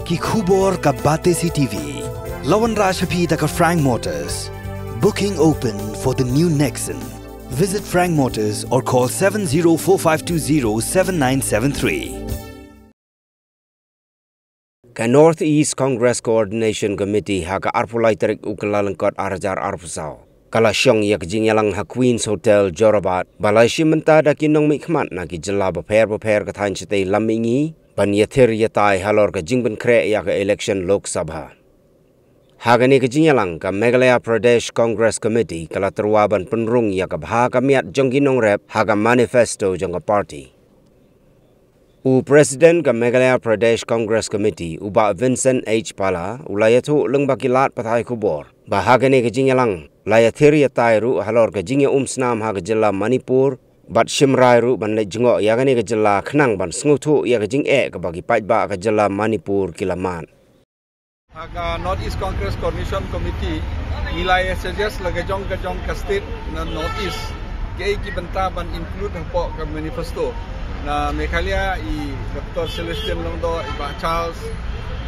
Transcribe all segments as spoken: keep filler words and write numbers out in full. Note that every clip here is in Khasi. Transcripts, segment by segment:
Ki khubor ka Batesi T V. La wanrah sha phi da ka Frank Motors. Booking open for the new Nexon. Visit Frank Motors or call seven zero four five two zero seven nine seven three. Ka North East Congress Coordination Committee ha ka arphew lai tarik u Kyllalyngkot ar hajar arphew saw ka la shong ïa ka jingïalang ha Queen's Hotel Jorabat, ba la shim bynta da ki nongmihkhmat na ki jylla bapher bapher ka thaiñ shatei lam mihngi, ban ïathir ïatai halor ka jingpynkhreh ïa ka election Lok Sabha. Ha kane ka jingïalang, ka Meghalaya Pradesh Congress Committee ka la tyrwa ban pynrung ïa ka bha ka miat jong ki nongrep ha ka manifesto jong ka party. U President ka Meghalaya Pradesh Congress Committee, u Bah Vincent H Pala, u la ïathuh lyngba ki lad pathai khubor ba ha kane ka jingïalang la ïathir ïatai ruh halor ka jingïaumsnam ha ka jylla Manipur, bad shim rai ruh ban leit jngoh ïa kane ka jylla khnang ban sngewthuh ïa ka jingeh kaba ki paidbah ka jylla Manipur ki la mad. Ha ka North East Congress Coordination Committee, ngi la ïa suggest la ka jong ka jong ka state na North East, kaei ki bynta ban include hapoh ka manifesto. Na Meghalaya, i Doctor Celestine Lyngdoh, i Bah Charles,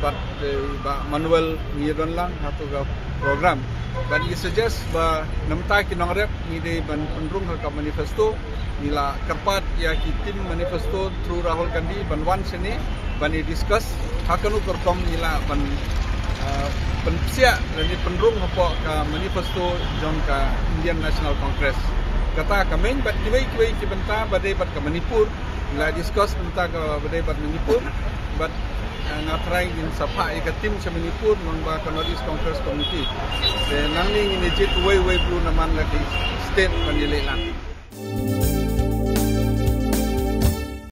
bad, eh, i Bah Manuel, ngi ïa don lang ha tu ka program. Bad ngi suggest ba na bynta ki nongrep ngi dei ban pynrung ha ka manifesto, ngi la kyrpad ïa ki team manifesto through Rahul Gandhi ban wan shane ban ïa discuss ha kano ka rukom ngi lah ban, ah, pynpsiah lane pynrung hapoh ka manifesto jong ka Indian National Congress. Kata ka main, bad kiwei kiwei ki bynta ba dei bad ka Manipur, ngi la discuss na bynta kaba dei bad Manipur, bad, ah, nga trai ngin sa phah ïa ka team sha Manipur lyngba ka North East Congress Committee. Te nangne ngin ïa jied uwei uwei bru na man la ki state ban ïaleh lang.